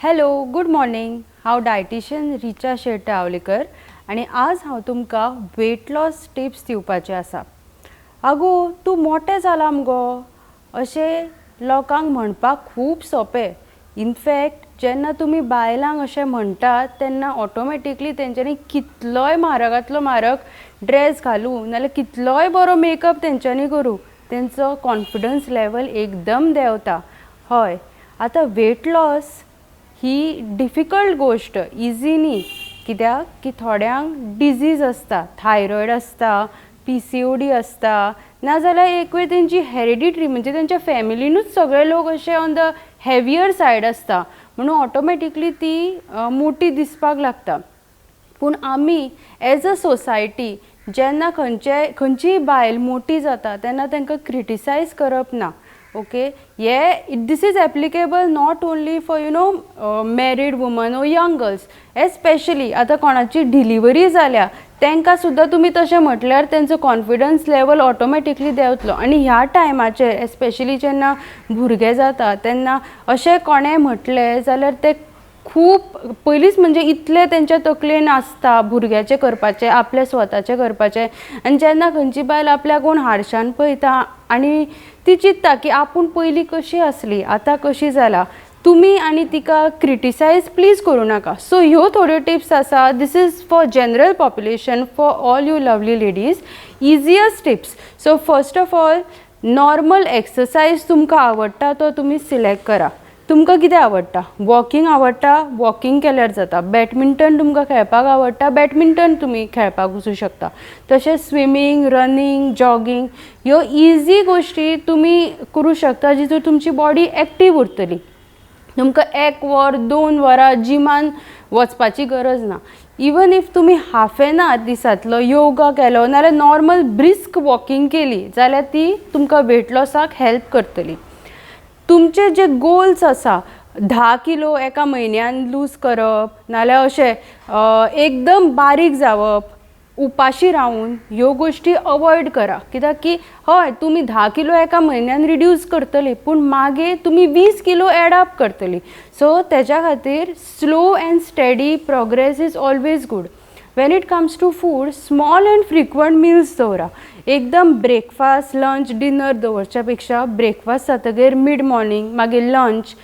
Hello, good morning. हांव dietitian Richa शेट आवलेकर आनी आज हांव तुमकां वेट लॉस टिप्स दिवपाचें आसा. आगो, तूं मोटें जालां मुगो अशें लोकांक म्हणपाक खूब सोंपें. इनफॅक्ट जेन्ना तुमी बायलांक अशें म्हणटात तेन्ना ऑटोमॅटिकली तेंच्यांनी कितलोय म्हारगांतलो म्हारग ड्रेस घालूं नाल्यार कितलोय बरो मेकअप तेंच्यांनी करूं, तेंचो कॉन्फिडन्स लेवल एकदम देंवता. हय, आतां वेट लॉस ही डिफिकल्ट गोश्ट, इजी न्ही. कित्याक की थोड्यांक डिजीज आसता, थायरॉयड आसता, पीसीओडी आसता, नाजाल्यार एक वेळ तेंची हेरिडिटरी, म्हणजे तेंच्या फॅमिलीनूच सगळे लोक अशे ऑन the heavier side आसता, म्हणून ऑटोमॅटिकली ती मोटी दिसपाक लागता. पूण आमी एज अ सोसायटी जेन्ना खंयचे खंयचीय बायल मोटी जाता तेन्ना तांकां क्रिटिसायज करप ना. ओके, हे this is applicable not only for married woman or young girls, especially आतां कोणाची डिलिवरी जाल्या तांकां सुद्दां तुमी तशें म्हटल्यार तेंचो कॉन्फिडन्स लेवल ऑटोमॅटिकली देंवतलो. आनी ह्या टायमाचेर एस्पेशली जेन्ना भुरगें जाता तेन्ना अशें कोणें म्हटलें जाल्यार ते खूब पयलींच, म्हणजे इतलें तेंच्या तकलेन आसता भुरग्याचें करपाचें, आपल्या स्वताचें करपाचें. आनी जेन्ना खंयची बायल आपल्याक कोण हारशान पळयता आनी ती चिंत्ता की आपूण पयलीं कशी आसली, आतां कशी जाला, तुमी आनी तिका क्रिटिसायज प्लीज करूं नाका. सो ह्यो थोड्यो टिप्स आसा. This is for general population, for all you lovely ladies, easiest tips. So first of all, normal exercise तुमकां आवडटा तो तुमी सिलेक्ट करा. तुमकां कितें आवडटा? वॉकिंग आवडटा, वॉकिंग केल्यार जाता. बॅडमिंटन तुमकां खेळपाक आवडटा, बॅडमिंटन तुमी खेळपाक वचूं शकता. तशेंच स्विमींग, रनींग, जॉगींग, ह्यो इजी गोश्टी तुमी करूं शकता जितून तुमची बॉडी एक्टीव उरतली. तुमकां एक वर, 2 वरां जिमान वचपाची गरज ना. इवन if तुमी हाफ एन आवर दिसांतलो योगा केलो नाल्यार नॉर्मल ब्रिस्क वॉकिंग केली जाल्यार ती तुमकां वेट लॉसाक हेल्प करतली. तुमचे जे गोल्स आसा, 10 किलो एका म्हयन्यान लूज करप नाल्यार अशें एकदम बारीक जावप उपाशी रावून, ह्यो गोश्टी अवॉयड करा. कित्याक की हय, तुमी 10 किलो एका म्हयन्यान रिड्यूस करतली, पूण मागीर तुमी 20 किलो एड अप करतली. सो तेज्या खातीर slow and steady progress is always good. When it comes to food, small and frequent meals दवरा. एकदम ब्रेकफास्ट, लंच, डिनर दवरच्या पेक्षा ब्रेकफास्ट जातगीर मीड मॉर्निंग, मागीर लंच,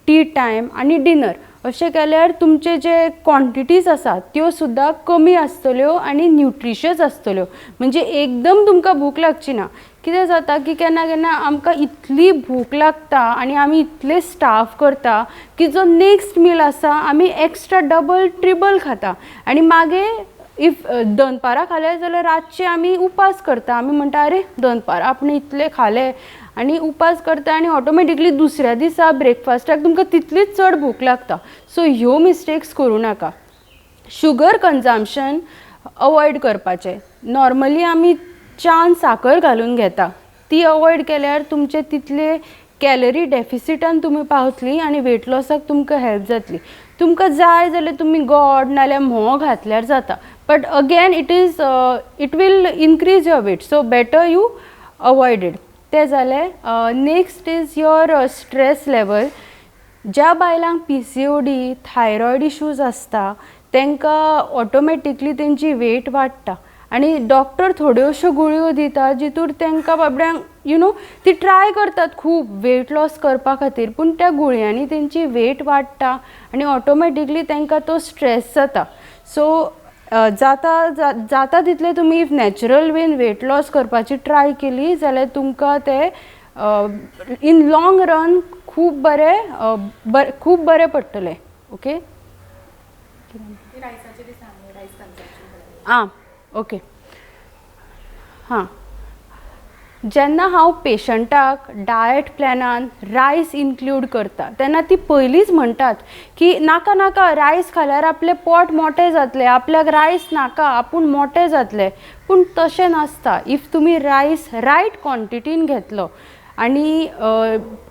टी टायम आनी डिनर अशें केल्यार तुमचे जे क्वॉन्टिटीज आसा त्यो सुद्दां कमी आसतल्यो आनी न्युट्रिशियस आसतल्यो. म्हणजे एकदम तुमकां भूक लागची ना. कितें जाता की केन्ना केन्ना आमकां इतली भूक लागता आनी आमी इतले स्टार्व करता की जो नेक्स्ट मील आसा आमी एक्स्ट्रा डबल ट्रिबल खाता. आनी मागीर if दनपारां खालें जाल्यार रातचें आमी उपास करता. आमी म्हणटा, अरे, दनपारां आपणें इतलें खालें, आनी उपास करता आनी ऑटोमॅटिकली दुसऱ्या दिसा ब्रेकफास्टाक तुमकां तितलीच चड भूक लागता. सो ह्यो मिस्टेक्स करूं नाका. शुगर कन्जम्पशन अवॉयड करपाचें. नॉर्मली आमी च्यान साकर घालून घेता, ती अवॉयड केल्यार तुमचे तितले कॅलरी डेफिसिटान तुमी पावतली आनी वेट लॉसाक तुमकां हेल्प जातली. तुमकां जाय जाल्यार तुमी गोड नाल्यार म्होंव घातल्यार जाता, but again it will increase your weight, so better you avoid it. तें जालें. Next is your stress level. ज्या बायलांक पीसीओडी, थायरॉयड इश्यूज आसता तांकां ऑटोमॅटिकली तेंची वेट वाडटा आनी डॉक्टर थोड्यो अश्यो गुळयो दिता जितूर तांकां बाबड्यांक you know ती ट्राय करतात खूब वेट लॉस करपा खातीर, पूण त्या गुळयांनी तेंची वेट वाडटा आनी ऑटोमॅटिकली तांकां तो स्ट्रेस जाता. सो जाता जाता तितलें तुमी if natural Wien weight loss करपाची ट्राय केली जाल्यार तुमकां तें इन लॉंग रन खूब बरें, खूब बरें पडटलें. ओके. रायसाचे बी सांग, रायस कन्जम्पशन. आं, ओके. हां, जेन्ना हांव पेशंटाक डायट प्लॅनान रायस इन्क्लूड करता तेन्ना ती पयलींच म्हणटात की नाका नाका, रायस खाल्यार आपलें पोट मोटें जातलें, आपल्याक रायस नाका, आपूण मोटें जातलें. पूण तशें नासता. If तुमी रायस रायट क्वॉन्टिटीन घेतलो आनी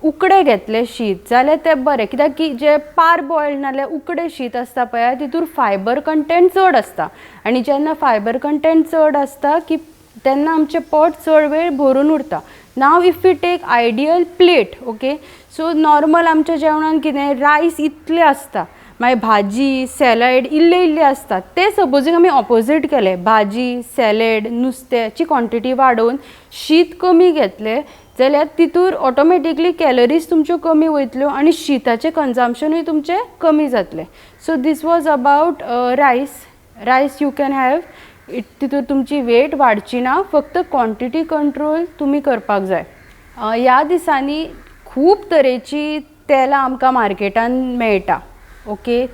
उकडें घेतलें शीत जाल्यार तें बरें. कित्याक की जें पार बॉयल्ड नाल्यार उकडें शीत आसता पळय, तितूर फायबर कंटेंट चड आसता आनी जेन्ना फायबर कंटेंट चड आसता की तेन्ना आमचें पोट चड वेळ भरून उरता. Now if you take ideal plate, okay, so normal आमच्या जेवणान कितें रायस इतले आसता, मागीर भाजी, सॅलड इल्ले इल्ले आसता. ते सपोजींग आमी ऑपोजीट केले, भाजी, सॅलेड, नुस्त्याची क्वॉन्टिटी वाडोवन शीत कमी घेतलें जाल्यार तितूर ऑटोमॅटिकली कॅलरीज तुमच्यो कमी वयतल्यो आनी शिताचें कन्जम्पशनूय तुमचें कमी जातलें. So this was about rice. Rice you can have it, तितूर तुमची वेट वाडची ना, फक्त क्वॉन्टिटी कंट्रोल तुमी करपाक जाय. ह्या दिसांनी खूब तरेची तेलां आमकां मार्केटान मेळटा, ओके.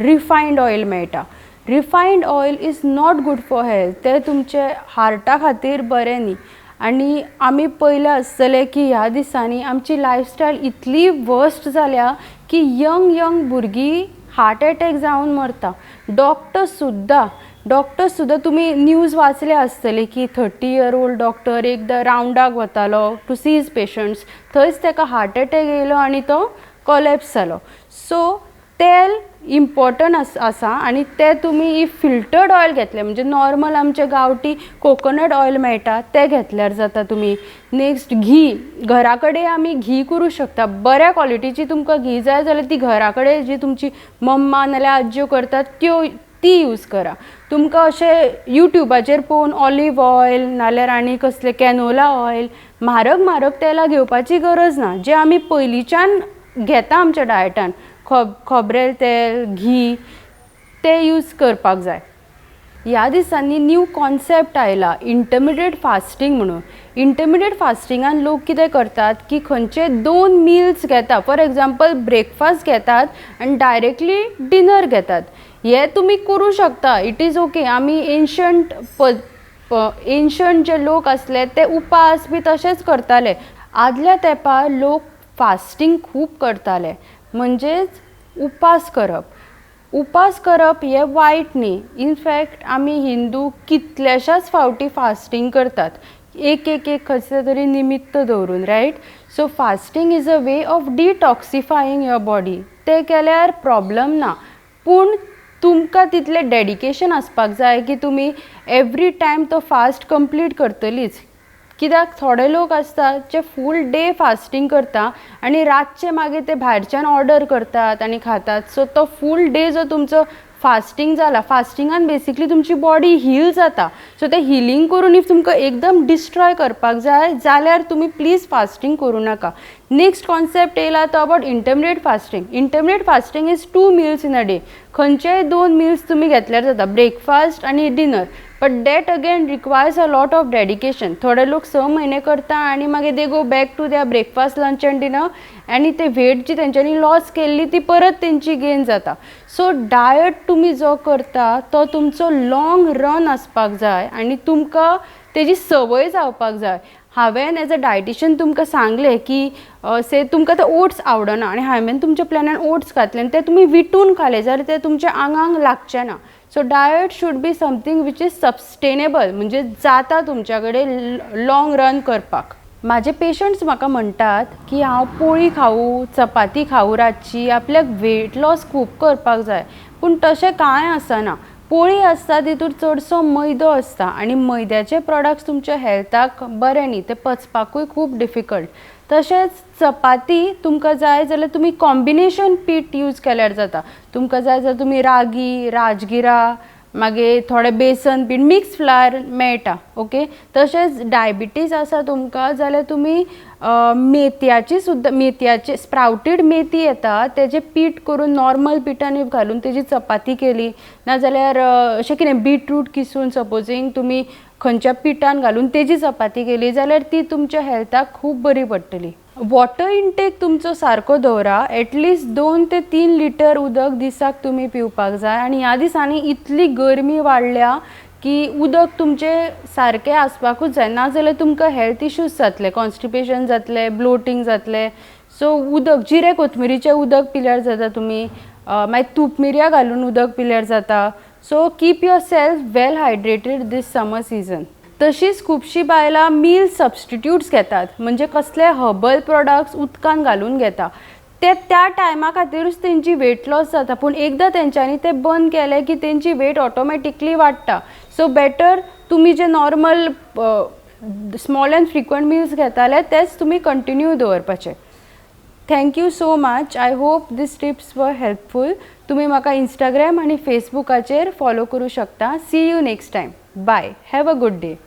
रिफायंड ऑयल मेळटा. Refined oil is not good for health. तें तुमचे हार्टा खातीर बरें न्ही. आनी आमी पळयलें आसतलें की ह्या दिसांनी आमची लायफस्टायल इतली वर्स्ट जाल्या की यंग यंग भुरगीं हार्ट एटॅक जावन मरता. डॉक्टर सुद्दां तुमी न्यूज वाचले आसतली की 30 इयर ओल्ड डॉक्टर एकदां रावंडाक वतालो टू सी his patients, थंयच ताका हार्ट एटॅक येयलो आनी तो कोलॅप्स जालो. सो तेल इम्पॉर्टंट आसा आनी तें तुमी if filtered oil घेतलें, म्हणजे नॉर्मल आमचें गांवठी कोकोनट ऑयल मेळटा, तें घेतल्यार जाता तुमी. नेक्स्ट, घी. घरा कडेन आमी घी करूं शकता. बऱ्या क्वॉलिटीची तुमकां घी जाय जाल्यार ती घरा कडेन जी तुमची मम्मा नाल्यार आजयो करतात त्यो ती यूज करा. तुमकां अशें युट्यूबाचेर पळोवन ऑलीव ऑयल नाल्यार आनी कसलें कॅनोला ऑयल, म्हारग म्हारग तेलां घेवपाची गरज ना. जें आमी पयलींच्यान घेता आमच्या डायटान, खोबरेल तेल, घी, तें यूज करपाक जाय. ह्या दिसांनी न्यू कॉन्सेप्ट आयला, इंटरमिडिएट फास्टींग म्हणून. इंटरमिडिएट फास्टिंगान लोक कितें करतात की खंयचे दोन मिल्स घेता, फॉर एग्जाम्पल ब्रेकफास्ट घेतात आनी डायरेक्टली डिनर घेतात. हे तुमी करूं शकता, it is okay. आमी एन्शंट जे लोक आसले ते उपास बी तशेंच करताले. आदल्या तेंपार लोक फास्टींग खूब करताले, म्हणजेच उपास करप. उपास करप हें वायट न्ही. इनफॅक्ट आमी हिंदू कितल्याशाच फावटी फास्टींग करतात, एक एक एक कसलें तरी निमित्त दवरून, right? So fasting is a way of detoxifying your body. तें केल्यार प्रॉब्लम ना, पूण तुमकां तितलें डेडिकेशन आसपाक जाय की तुमी एवरी टायम तो फास्ट कंप्लीट करतलीच. कित्याक थोडे लोक आसतात जे फूल डे फास्टींग करता आनी रातचे मागीर ते भायरच्यान ऑर्डर करतात आनी खातात. सो तो फूल डे जो तुमचो फास्टींग जाला, फास्टिंगान बेसिकली तुमची बॉडी हील जाता. सो तें हिलींग करून if तुमकां एकदम डिस्ट्रॉय करपाक जाय जाल्यार तुमी प्लीज फास्टींग करूं नाका. नेक्स्ट कॉन्सेप्ट येयला तो about intermediate fasting. Intermediate fasting is two meals in a day. खंयचेय दोन मिल्स तुमी घेतल्यार जाता, ब्रेकफास्ट आनी dinner, but that again requires a lot of dedication. थोडे लोक 6 म्हयने करता आनी मागीर they go back to their breakfast, lunch and dinner आनी ते वेट जी तेंच्यांनी लॉस केल्ली ती परत तेंची गेन जाता. सो डायट तुमी जो करता तो तुमचो लॉंग रन आसपाक जाय आनी तुमकां तेजी संवय जावपाक जाय. हांवें एज अ डायटिशियन तुमकां सांगलें की से तुमकां ते ओट्स आवडना आनी हांवें तुमच्या प्लॅनान ओट्स घातले आनी ते तुमी विटून खाले जाल्यार ते तुमच्या आंगांक लागचे ना. So diet should be something which is sustainable, म्हणजे जाता तुमच्या कडेन लॉंग रन करपाक. म्हाजे पेशंट्स म्हाका म्हणटात की हांव पोळी खावूं, चपाती खावूं रातची, आपल्याक वेट लॉस खूब करपाक जाय. पूण तशें कांय आसना. पोळी आसता तितूर चडसो मैदो आसता आनी मैद्याचे प्रोडक्ट्स तुमच्या हेल्थाक बरें न्ही, ते पचपाकूय खूब डिफिकल्ट. तशेंच चपाती तुमकां जाय जाल्यार तुमी कॉम्बिनेशन पीठ यूज केल्यार जाता. तुमकां जाय जाल्यार तुमी रागी, राजगिरा, मागीर थोडे बेसन पीठ, मिक्स फ्लावर मेळटा, ओके. तशेंच डायबिटीज आसा तुमकां जाल्यार तुमी मेथयाची सुद्दां, मेथयाचे स्प्रावटेड मेथी येता, तेजें पीठ करून नॉर्मल पिठान घालून तेजी चपाती केली, नाजाल्यार अशें कितें बिटरूट किसून सपोजींग तुमी खंयच्या पिठान घालून तेजी चपाती केली जाल्यार ती तुमच्या हेल्थाक खूब बरी पडटली. वॉटर इंटेक तुमचो सारको दवरा. एटलिस्ट 2 ते 3 लिटर उदक दिसाक तुमी पिवपाक जाय. आनी ह्या दिसांनी इतली गरमी वाडल्या की उदक तुमचें सारकें आसपाकूच जाय, नाजाल्यार तुमकां हेल्थ इश्यूज जातले, कॉन्स्टिपेशन जातलें, ब्लोटींग जातलें. सो उदक, जिरे कोथमिरीचें उदक पिल्यार जाता तुमी, मागीर तूप मिरयां घालून उदक पिल्यार जाता. So keep yourself well hydrated this summer season. तशीच खुबशीं बायलां मील सबस्टिट्यूट्स घेतात, म्हणजे कसले हर्बल प्रोडक्ट्स उदकान घालून घेता. ते त्या टायमा खातीरूच तेंची वेट लॉस जाता, पूण एकदां तेंच्यांनी ते बंद केले की तेंची वेट ऑटोमॅटिकली वाडटा. सो बेटर तुमी जे नॉर्मल स्मॉल अँड फ्रिक्वंट मिल्स घेताले तेच तुमी कंटिन्यू दवरपाचे. Thank you so much. I hope these tips were helpful. तुमी म्हाका इंस्टाग्राम आनी फेसबुकाचेर फॉलो करूं शकता. See you next time. Bye. Have a good day.